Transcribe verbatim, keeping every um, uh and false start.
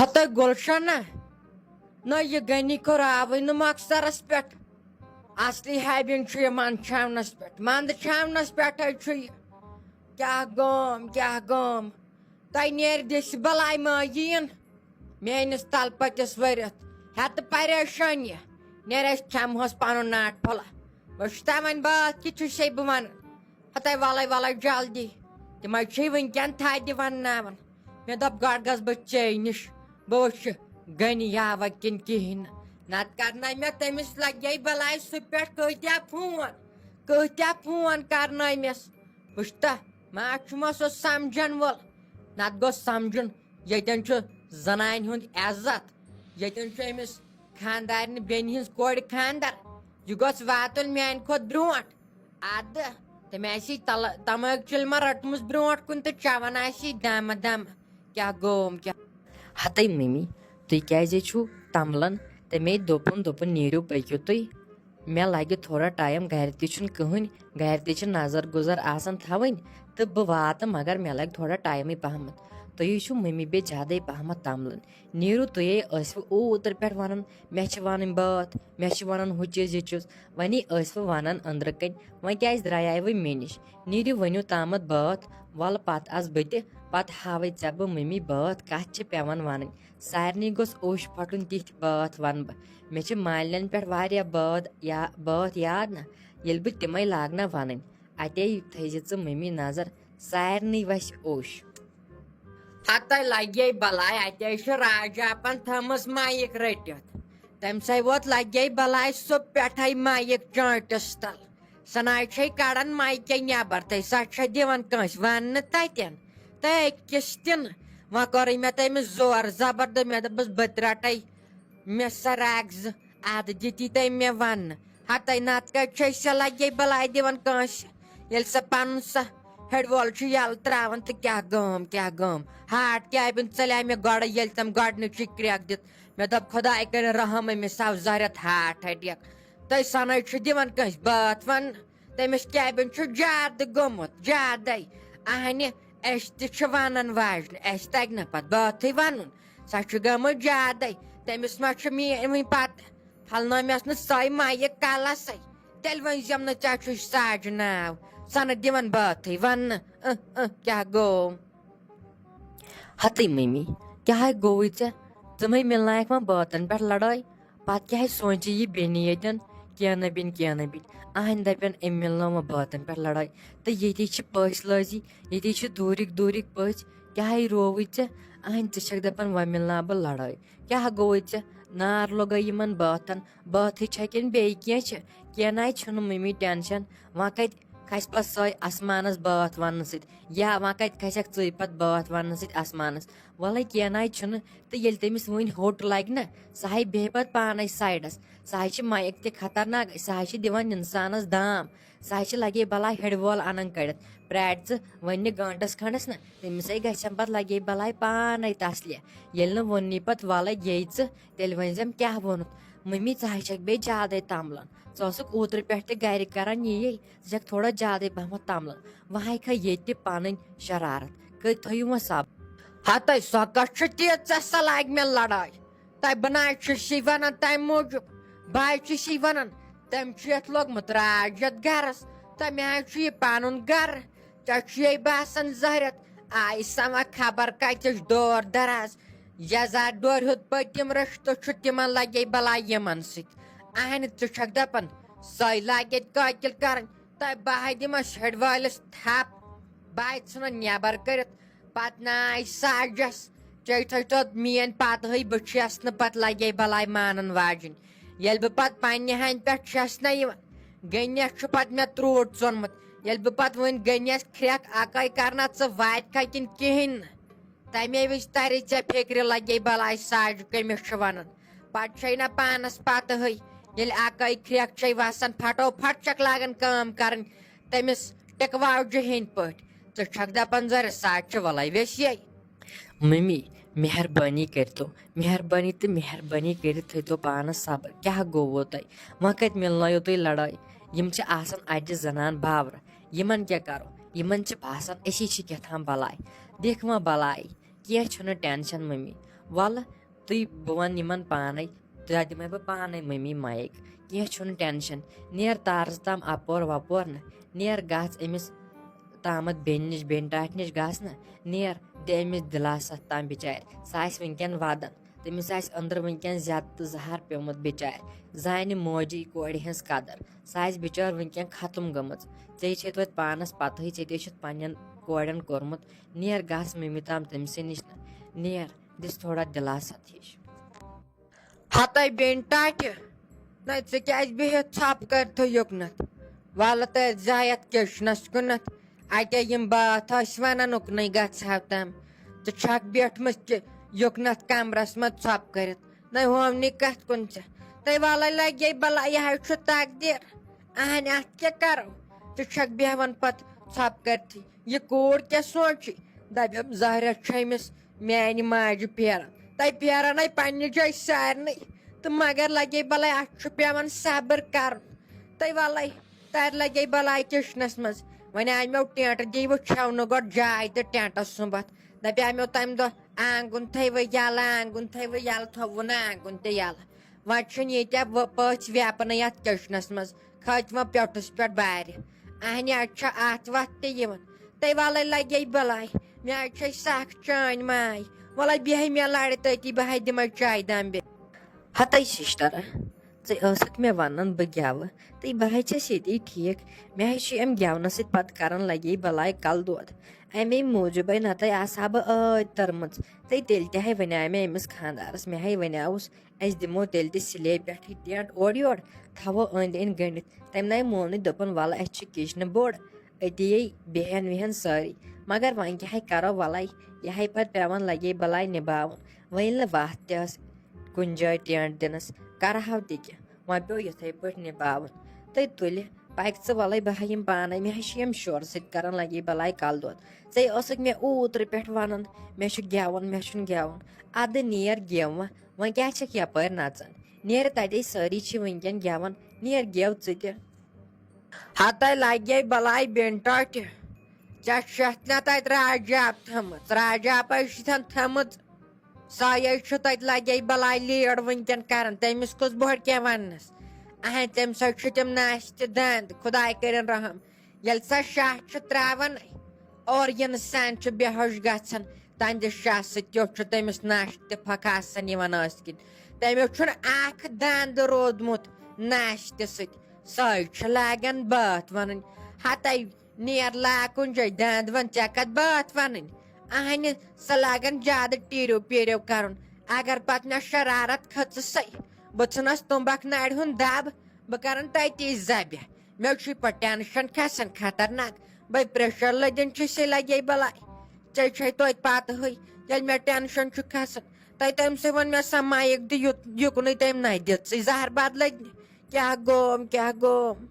ہتہٕ گُلشنہ، نہ یہِ غنی کوٚر آوٕے نہٕ مۄخصرس پٮ۪ٹھ۔ اصلی ہیبین چھُ یہِ منٛدچھاونس پٮ۪ٹھ، منٛدچھاونس پٮ۪ٹھے چھُ یہِ۔ کیٛاہ گوم، کیٛاہ گوم؟ تۄہہِ نیرِ دِسہِ بلاے مٲجیٖن میٲنِس تلہٕ پٔتِس ؤرِتھ۔ ہیتہٕ پریشٲنی، نیرِ اَسہِ کھٮ۪مہوس پنُن ناٹہٕ پھوٚلہ۔ وۄنۍ چھُ تۄہہِ وۄنۍ باتھ کہِ چھُ سے بہٕ ونان۔ ہتے ولے ولے جلدی، تِمے چھِ وٕنکٮ۪ن تھدِ ونناوان۔ مےٚ دوٚپ گۄڈٕ گژھٕ بہٕ ژے نِش، بہٕ وٕچھِ غنی یاوہ کِنہٕ کِہیٖنۍ نہٕ۔ نتہٕ کرنٲے مےٚ تٔمِس لگے بلاے سُہ پٮ۪ٹھ کۭتیاہ فون، کۭتیاہ فون کرنٲے مےٚ۔ وٕچھتہ، ما چھُ ما سُہ سمجھن وول؟ نتہٕ گوٚژھ سمجھُن، ییٚتٮ۪ن چھُ زنانہِ ہُنٛد عزت، ییٚتٮ۪ن چھُ أمِس خاندارنہِ بیٚنہِ ہٕنٛز کورِ خاندر۔ یہِ گوٚژھ واتُن میانہِ کھۄتہٕ برونٛٹھ۔ ادٕ تٔمۍ آسی تل-، تمٲکۍ چِلمہ رٔٹمٕژ برونٛٹھ کُن تہٕ چٮ۪وان آسی دمہٕ دمہٕ۔ کیٛاہ گوم، کیٛاہ؟ ہتے ممی، تُہۍ کیٛازِ چھِو تمبلان؟ تٔمۍ دوٚپُن، دوٚپُن، "نیٖرِو، پٔکِو تُہۍ۔ مےٚ لگہِ تھوڑا ٹایم، گرِ تہِ چھُنہٕ کٕہٕنۍ، گرِ تہِ چھِ نظر گُزر آسان تھاوٕنۍ، تہٕ بہٕ واتہٕ، مگر مےٚ لگہِ تھوڑا ٹایمٕے پہمتھ۔" تُہۍ چھِو ممی بیٚیہِ زیادَے پہمتھ تمبلان۔ "نیٖرِو تُہۍ، ٲسوٕ اوٗترٕ پٮ۪ٹھ ونان، مےٚ چھِ ونٕنۍ بٲتھ، مےٚ چھِ ونان ہُہ چیٖز، یہِ چیٖز۔ وۄنی ٲسوٕ ونان أنٛدرٕ کنۍ، وۄنۍ کیٛازِ درٛایاوٕ مےٚ نِش؟ نیٖرِو، ؤنِو تامتھ بٲتھ، ولہٕ پتہٕ آسہٕ بہٕ تہِ، پتہٕ ہاوے ژےٚ بہٕ ممی بٲتھ کتھ چھِ پٮ۪وان ونٕنۍ۔ سارنٕے گوٚژھ اوٚش پھٹُن، تِتھۍ بٲتھ ونہٕ بہٕ۔ مےٚ چھِ مالِنٮ۪ن پٮ۪ٹھ واریاہ بٲتھ یا-، بٲتھ یاد نہ، ییٚلہِ بہٕ تِمے لاگہٕ نہ ونٕنۍ۔ اتے تھٲیزِ ژٕ ممی نظر، سارنٕے وسہِ اوٚش۔" ہتے لگے بلاے، اتے چھُ راجاپن تھٲمٕژ مایِک رٔٹِتھ۔ تٔمۍ سٕے ووت لگے بلاے سُہ پٮ۪ٹھے مایِک چٲنٹِس تل۔ سۄ ناے چھے کڑان مایکے نٮ۪بر، تہٕ سۄ چھے دِوان کٲنٛسہِ وننہٕ تتٮ۪ن۔ تہٕ أکِس تہِ نہٕ۔ وۄنۍ کوٚرُے مےٚ تٔمِس زور زبردست، مےٚ دوٚپُس، "بہٕ تہِ رٹے مےٚ سۄ راکھ زٕ، ادٕ دِتی تٔمۍ مےٚ وننہٕ۔ ہتے نتہٕ کتہِ چھے سۄ لگے بلاے دِوان کٲنٛسہِ، ییٚلہِ سۄ پنُن سۄ ہیڈ وول چھُ یلہٕ تراوان تہٕ کیٛاہ گٲم، کیٛاہ گٲم۔ ہارٹ کیبن ژَلے مےٚ گۄڈٕ، ییٚلہِ تٔمۍ گۄڈٕنِچی کرٛٮ۪کھ دِژ۔ مےٚ دوٚپ، خۄداے کٔرِن رحم، أمِس آو زہرٮ۪تھ ہارٹ اٹیک۔ تُہۍ سۄنٕے چھُ دِوان کٲنٛسہِ بٲتھ وننہٕ؟ تٔمِس کیبن چھُ زیادٕ گوٚمُت، زیادَے۔ اہنہِ، أسۍ تہِ چھِ ونان واجنہِ، اَسہِ تگہِ نہ پتہٕ بٲتھٕے ونُن۔ سۄ چھِ گٔمٕژ زیادَے۔ تٔمِس ما چھُ میٲنۍ وۄنۍ پتہٕ؟ پھلنٲومٮ۪س نہٕ سۄے مایِک کلسٕے۔ تیٚلہِ ؤنۍ زٮ۪م نہٕ ژےٚ چھُے ساجہِ ناو۔ سۄ نہٕ دِوان بٲتھٕے وننہٕ۔ اہ، اہ، کیٛاہ گوٚو؟ ہتے ممی، کیٛاہ گوٚوُے ژےٚ؟ ژٕ مے مِلنایکھ وۄنۍ بٲتن پٮ۪ٹھ لڑٲے؟ پتہٕ کیٛاہ سونٛچہِ یہِ بیٚنہِ ییٚتٮ۪ن؟ کینٛہہ نہ بیٚنہِ، کینٛہہ نہ بیٚنہِ۔ اہنہِ دپن أمۍ مِلنٲو وۄنۍ بٲتن پٮ۪ٹھ لڑٲے۔ تہٕ ییٚتی چھِ پٔژھۍ لٲزی، ییٚتی چھِ دوٗرِکۍ دوٗرِکۍ پٔژھۍ۔ کیٛاہ رووُے ژےٚ؟ اہنہِ ژٕ چھکھ دپان وۄنۍ مِلناو بہٕ لڑٲے۔ کیٛاہ گوٚوُے ژےٚ؟ نار لوٚگے یِمن بٲتن؟ بٲتھٕے چھا کِنہٕ بیٚیہِ کینٛہہ چھِ؟ کینٛہہ ناے چھُنہٕ مٔمی ٹینشن۔ وۄنۍ کتہِ کھسہِ پتہٕ سۄے آسمانس بٲتھ وننہٕ سۭتۍ؟ یا وۄنۍ کتہِ کھسکھ ژٕے پتہٕ بٲتھ وننہٕ سۭتۍ آسمانس؟ ولے کینٛہہ ناے چھُنہٕ۔ تہٕ ییٚلہِ تٔمِس وٕنۍ ہوٚٹ لگہِ نہ، سۄ ہاے بیٚہہِ پتہٕ پانے سایڈس۔ سۄ ہاے چھِ مایک تہِ خطرناک، سۄ ہاے چھِ دِوان انسانس دام۔ سۄ ہاے چھِ لگے بلاے ہیڈ وول انان کٔڑِتھ۔ پرٛارِ ژٕ وۄنۍ گٲنٹس کھنڈس نہ، تٔمِس ہے گژھن پتہٕ لگے بلاے پانے تسلہِ۔ ییٚلہِ نہٕ ووٚننٕے پتہٕ ولے گٔے ژٕ، تیٚلہِ ؤنۍ زٮ۪م کیٛاہ ووٚنُتھ۔ مٔمی، ژٕ ہاے چھکھ بیٚیہِ زیادَے تملان۔ ژٕ ٲسٕکھ اوترٕ پٮ۪ٹھ تہِ گرِ کران یی، ژٕ چھکھ تھوڑا زیادَے پہمتھ تملان۔ وۄنۍ ہاے کھا ییٚتہِ تہِ پنٕنۍ شرارت۔ کٔرۍ تھٲیِو وۄنۍ صبر۔ ہتے سۄ کۄس چھِ تیٖژاہ، سۄ لاگہِ مےٚ لڑٲے؟ تۄہہِ بہٕ نہ حظ چھُسی ونان تمہِ موٗجوٗب، بہٕ حظ چھُسی ونان، تٔمۍ چھُ یتھ لوگمُت راج یتھ گرس، تہٕ مےٚ حظ چھُ یہِ پنُن گرٕ۔ ژےٚ چھُے باسان زہرت آیہِ سما خبر کتِچ دور دراز۔ یزار ڈورِ ہُنٛد پٔتِم رشتہٕ چھُ تِمن لگے بلاے یِمن سۭتۍ۔ اہنہِ ژٕ چھکھ دپان سۄے لاگہِ قٲتل کرٕنۍ، تہٕ بہٕ ہا دِمس ہیڈ وٲلِس تھپھ۔ بہٕ ہا ژھٕنن نٮ۪بر کٔرِتھ۔ پتہٕ ناے ساجس، ژےٚ تھٲے توت میٲنۍ پتہٕ ہٕے، بہٕ چھس نہٕ پتہٕ لگے بلاے مانن واجِنۍ۔ ییٚلہِ بہٕ پتہٕ پننہِ ہنہِ پٮ۪ٹھ چھس نہ یِوان، گٔنیس چھُ پتہٕ مےٚ تروٹ ژوٚنمُت۔ ییٚلہِ بہٕ پتہٕ وۄنۍ گٔنیس کھرٛٮ۪کھ اکٲے کرنا، ژٕ واتہِ کھا کِنہٕ کِہیٖنۍ نہٕ؟ تمے وِزِ ترِ ژےٚ فکرِ، لگے بلاے ساجہِ کٔمِس چھُ ونان۔ پتہٕ چھے نہ پانس پتہٕ ہٕے، ییٚلہِ اکٲے کھرٛٮ۪کھ چھے وسان، پھٹو پھٹ چھکھ لاگان کٲم کرٕنۍ تٔمِس ٹِکواوجہِ ہٕنٛدۍ پٲٹھۍ۔ ژٕ چھکھ دپان زرِ ساجہِ چھِ ولے ویسے۔ ممی، مہربٲنی کٔرتو، مہربٲنی تہٕ مہربٲنی کٔرِتھ تھٲیتو پانس صبر۔ کیٛاہ گوٚووُ تۄہہِ؟ وۄنۍ کتہِ مِلنٲیو تُہۍ لڑٲے؟ یِم چھِ آسان اجہِ زنان باورٕ۔ یِمن کیٛاہ کرو؟ یِمن چھِ باسان أسی چھِ کیٛاہ تام بلاے۔ دِکھ وۄنۍ بلاے، کینٛہہ چھُنہٕ ٹینشن ممی۔ وَلہٕ، تُہۍ، بہٕ وَنہٕ یِمَن پانَے، تۄہہِ دِمَے بہٕ پانَے مٔمی مایِک۔ کینٛہہ چھُنہٕ ٹٮ۪نشَن۔ نیر تارَس تام اَپور وَپور نہٕ، نیر گژھ أمِس تامَتھ بیٚنہِ نِش، بیٚنہِ ٹاٹھہِ نِش گژھ نہٕ۔ نیر، دِ أمِس دِلاسا تام بِچارِ، سۄ آسہِ وٕنکٮ۪ن وَدان۔ تٔمِس آسہِ أنٛدرٕ وٕنکٮ۪ن زیادٕ تہٕ زہر پیوٚمُت بِچارِ۔ زانہِ موجی کورِ ہٕنٛز قدر۔ سۄ آسہِ بِچٲر وٕنکٮ۪ن ختم گٔمٕژ۔ ژےٚ چھے توتہِ پانَس پَتہٕے، ژےٚ تہِ چھُتھ پنٛنٮ۪ن کورٮ۪ن کوٚرمُت۔ نیر گژھ مٔمی تام تٔمۍ سٕے نِش نہٕ۔ نیر، دِس تھوڑا دِلاسا ہِش۔ ہَتَے بیٚنہِ ٹاٹھہِ، نَے ژٕ کیٛازِ بِہِتھ ژھۄپہٕ کٔرِتھٕے یُکنَتھ؟ وَلہٕ تہٕ زِ یَتھ کِچنَس کُنَتھ، اَتے یِم بٲتھ ٲسۍ وَنان اُکنُے گژھٕ ہاو تام۔ ژٕ چھَکھ بیٖٹھمٕژ کہِ یُکنَتھ کَمرَس منٛز ژھۄپہٕ کٔرِتھ، نَے ہومنٕے کَتھ کُن ژےٚ؟ تَے وَلَے لَگے بَلاے، یہِ حظ چھُ تقدیٖر۔ اَہَنہِ اَتھ کیٛاہ کَرو؟ ژٕ چھَکھ بیٚہوان پَتہٕ ژھۄپہٕ کٔرِتھٕے۔ یہِ کوٗر کیٛاہ سونٛچہِ؟ دَپٮ۪م زہرہ چھےٚ أمِس میٛانہِ ماجہِ پھیران۔ تَے پھیران آے پنٛنہِ جایہِ سارنٕے، تہٕ مگر لَگے بَلاے اَتھ چھُ پٮ۪وان صبر کَرُن۔ تَے وَلَے، تَتہِ لَگے بَلاے کِچنَس منٛز۔ وۄنۍ آے مےٚ ٹٮ۪نٛٹ، دی وٕچھو نہٕ گۄڈٕ جاے تہٕ ٹٮ۪نٛٹَس سُمبَتھ۔ دَپیٛاو مےٚ تَمہِ دۄہ، آنٛگُن تھٲیوٕ یَلہٕ، آنٛگُن تھٲیوٕ یَلہٕ، تھوٚوُ نہٕ آنٛگُن تہِ یَلہٕ۔ وۄنۍ چھُنہٕ ییٚتہِ وۄنۍ پٔژھۍ ویپنٕے یَتھ کِچنَس منٛز، کھٔتۍ وۄنۍ پیوٚٹھُس پٮ۪ٹھ بارِ۔ اَہنہِ، اَتہِ چھےٚ اَتھ وَتھ تہِ یِوان۔ تَے وَلَے لَگے بَلاے، مےٚ حظ چھے سَکھ چٲنۍ ماے۔ وَلَے بیٚہہِ مےٚ لَرِ تٔتی، بہٕ حظ دِمَے چایہِ دامبہِ۔ ہَتَے سِسٹَر، ژٕ ٲسٕکھ مےٚ وَنان بہٕ گٮ۪وٕ، تہٕ بہٕ حظ چھَس ییٚتی ٹھیٖک۔ مےٚ حظ چھِ اَمہِ گٮ۪ونہٕ سۭتۍ پَتہٕ کَران لَگے بَلاے کَلہٕ دود۔ اَمے موٗجوٗبَے نَتَے آسہٕ ہا بہٕ ٲدۍ تٔرمٕژ۔ تہٕ تیٚلہِ تہِ ہے وَنیٛاے مےٚ أمِس خانٛدارَس، مےٚ ہے وَنیٛاوُس، أسۍ دِمو تیٚلہِ تہِ سِلیب پٮ۪ٹھٕے ٹٮ۪نٛٹ اورٕ یورٕ، تھاوو أنٛدۍ أنٛدۍ گٔنٛڈِتھ۔ تَمہِ نَے مول نہٕ، دوٚپُن، وَلہٕ، اَسہِ چھِ کِچنہٕ بوٚڑ، أتی یے بیٚہن ویٚہن سٲری۔ مگر وۄنۍ کیٛاہ ہے کَرو، وَلَے، یہِ ہے پَتہٕ پٮ۪وان لَگے بَلاے نِباوُن۔ وۄنۍ ییٚلہِ نہٕ وَتھ تہِ ٲس کُنہِ جایہِ ٹٮ۪نٛٹ دِنَس، کَرٕ ہاو تہِ کیٛاہ؟ وۄنۍ پیوٚو یِتھَے پٲٹھۍ نِباوُن۔ تہٕ تُلہِ، پَکہِ ژٕ، وَلَے، بہٕ ہا یِمہٕ پانَے، مےٚ ہا چھِ یِم شورٕ سۭتۍ کَران لَگے بَلاے کَلہٕ دود۔ ژے ٲسٕکھ مےٚ اوٗترٕ پٮ۪ٹھ وَنان، مےٚ چھُ گٮ۪وُن، مےٚ چھُنہٕ گٮ۪وُن۔ اَدٕ نیر گٮ۪و وۄنۍ، وۄنۍ کیٛاہ چھَکھ یَپٲرۍ نَژان؟ نیر تَتے، سٲری چھِ وٕنکٮ۪ن گٮ۪وان، نیر گٮ۪و ژٕ تہِ۔ ہَتَے لَگے بَلاے بیٚنہِ ٹاٹھہِ، ژےٚ چھَتھ نہ تَتہِ راجاپ تھٲمٕژ، راجاپَے چھِتھَن تھٲمٕژ۔ سۄے چھُ تَتہِ لَگے بَلاے لیڈ وٕنکٮ۪ن کَران، تٔمِس کُس بۄہڑ کیٛاہ وَننَس؟ اَہَن، تَمہِ سۭتۍ چھِ تِم ناشتہِ دَنٛد، خۄداے کٔرِن رحم۔ ییٚلہِ سۄ شاہ چھِ ترٛاوان، اور یِنہٕ سان چھُ بے ہوش گژھان، تہنٛدِ شاہ سۭتۍ کیُتھ چھُ تٔمِس ناشتہٕ پھکھ آسان یِوان ٲسۍ کِنۍ۔ تٔمِس چھُنہٕ اکھ دنٛد روٗدمُت ناشتہٕ سۭتۍ۔ سۄے چھِ لاگان بٲتھ وَنٕنۍ۔ ہتے نیر لاکُن جاے دنٛد وَن، ژےٚ کَتھ بٲتھ وَنٕنۍ؟ اہنہِ، سۄ لاگان زیادٕ ٹیٖرِو پیٖرِو کَرُن۔ اگر پَتہٕ مےٚ شرارت کھٔژٕسَے، بہٕ ژھٕنَس تُمبَکھ نارِ ہُنٛد دَب، بہٕ کَرَن تَتی ذبح۔ مےٚ چھُے پَتہٕ ٹٮ۪نشَن کھَسان خطرناک۔ بَے پرٛیشَر لٔدِنۍ چھُے سے لَگے بَلاے۔ ژےٚ چھے توتہِ پَتہٕ ہٕے، ییٚلہِ مےٚ ٹٮ۪نشَن چھُ کھَسان۔ تَے تٔمۍ سٕے ووٚن مےٚ، سۄ مایِک دِ یُت، یُکنُے تٔمۍ نَے دِژٕے زَہر بَد لٔدنہِ۔ کیٛاہ گوم، کیٛاہ گوم؟